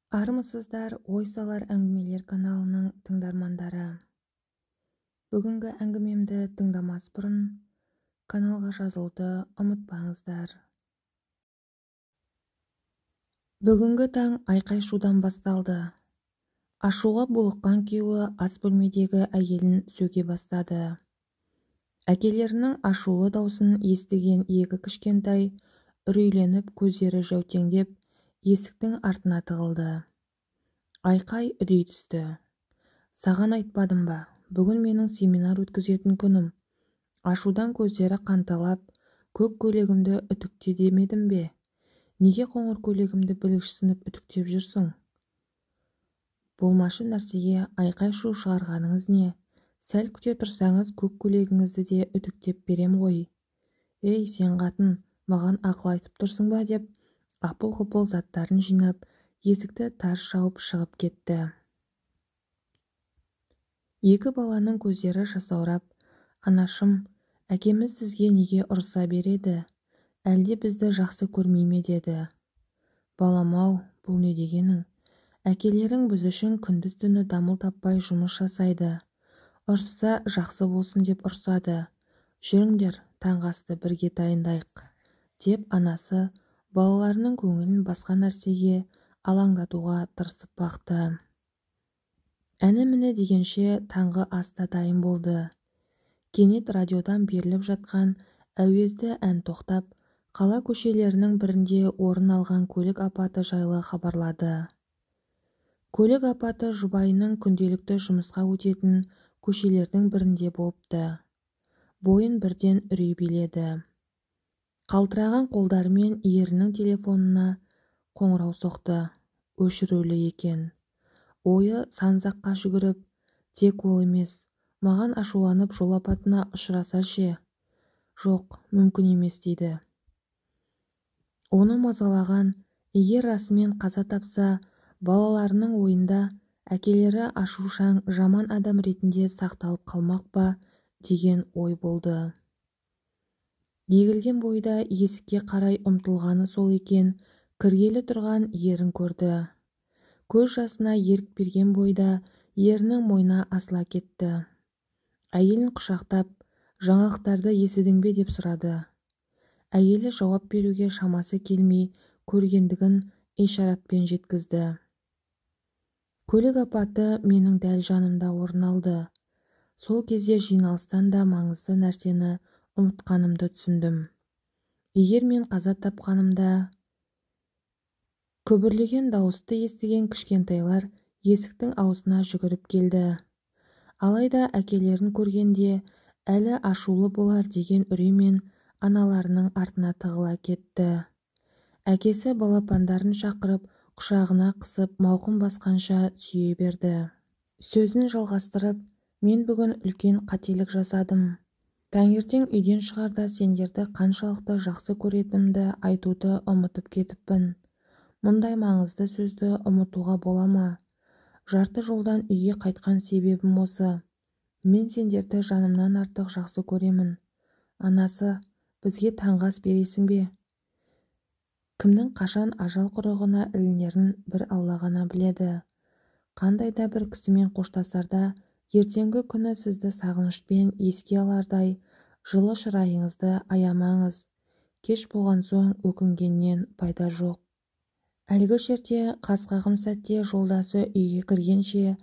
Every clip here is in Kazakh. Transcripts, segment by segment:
Армысыздар, ой салар әңгімелер каналының тыңдармандары. Бүгінгі әңгімемді тыңдамас бұрын каналға жазылуды ұмытпаңыздар. Бүгінгі таң айқай-шудан басталды. Ашуға булыққан күйеуі ас бөлмедегі әйелін сөге бастады. Әкелерінің ашулы даусын естіген екі кішкентай үрейленіп, көздері жәутеңдеп, есіктің артына тығылды. Айқай үдей түсті. Саған айтпадым ба, бүгін менің семинар өткізетін күнім. Ашудан көздері қанталап, көк көйлегімді үтікте демедім бе? Неге қоңыр көйлегімді білгішсініп үтіктеп жүрсің? Болмашы нәрсеге айқай-шу шығарғаныңыз не? Сәл күте тұрсаңыз, көк көйлегіңізді де үтіктеп берем ғой. Ей, сен қатын, маған ақыл айтып тұрсың ба деп, апыл-ғұпыл заттарын жинап, есікті тарс жауып шығып кетті. Екі баланың көздері жасаурап, анашым, әкеміз сізге неге ұрыса береді? Әлде бізді жақсы көрмей ме деді. Балам-ау, бұл не дегенің? Әкелерің біз үшін күндіз-түні дамыл таппай жұмыс жасайды. Ұрысса жақсы болсын деп ұрсады. Жүріңдер, таңғы асты бірге дайындайық, деп анасы балаларының көңілін басқа нәрсеге алаңдатуға тырысып бақты. Әні-міні дегенше таңғы ас та дайын болды. Кенет радиодан беріліп жатқан әуезді ән тоқтап, қала көшелерінің бірінде орын алған көлік апаты жайлы хабарлады. Көлік апаты жұбайының күнделікті жұмысқа өтетін көшелердің бірінде болыпты. Бойын бірден үрей биледі. Қалтыраған қолдарымен ерінің телефонына қоңырау соқты. Өшірулі екен. Ойы сан-саққа жүгіріп, тек ол емес, маған ашуланып жол апатына ұшыраса ше? Жоқ, мүмкін емес дейді. Оны мазалаған, егер расымен қаза тапса, балаларының ойында әкелері ашушаң жаман адам ретінде сақталып қалмақ па деген ой болды. Егілген бойда есікке қарай ұмтылғаны сол екен, кіргелі тұрған ерін көрді. Көз жасына ерік берген бойда ерінің мойнына асыла кетті. Әйелін құшақтап, жаңалықтарды естідің бе деп сұрады. Әйелі жауап беруге шамасы келмей, көргендігін ишаратпен жеткізді. Көлік апаты менің дәл жанымда орын алды. Сол кезде жиналыстан да маңызды нәрсені ұмытқанымды түсіндім. Егер мен қаза тапқанымда күбірлеген дауысты естіген кішкентайлар есіктің аузына жүгіріп келді. Алайда әкелерін көргенде әлі ашулы болар деген үреймен аналарының артына тығыла кетті. Әкесі балапандарын шақырып, құшағына қысып, мауқын басқанша сүйе берді. Сөзін жалғастырып, мен бүгін үлкен қателік жасадым. Таңертең үйден шығарда сендерді қаншалықты жақсы көретінімді айтуды ұмытып кетіппін. Мұндай маңызды сөзді ұмытуға бола ма? Жарты жолдан үйге қайтқан себебім осы. Мен сендерді жанымнан артық жақсы көремін. Анасы, бізге таңғы ас бересің бе? Кімнің қашан ажал құрығына ілінерін бір Алла ғана біледі. Қандай да бір кісімен қоштасарда, ертеңгі күні сізді сағынышпен еске алардай жылы шырайыңызды аямаңыз. Кеш болған соң өкінгеннен пайда жоқ. Әлгі жерде қас-қағым сәтте жолдасы үйге кіргенше,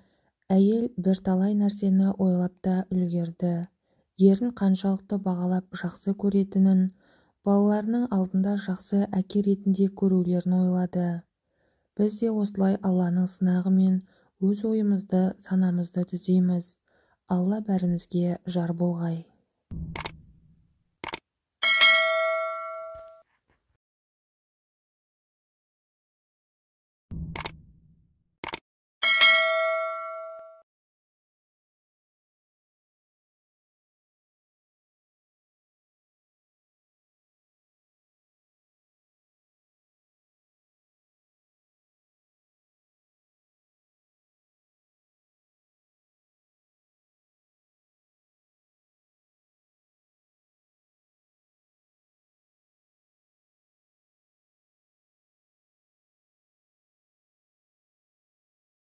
әйел бірталай нәрсені ойлап та үлгерді. Ерін қаншалықты бағалап жақсы көретінін, балаларының алдында жақсы әке ретінде көрулерін ойлады. Біз де осылай Алланың сынағымен өз ойымызды, санамызды түзейміз. Алла бәрімізге жар болғай.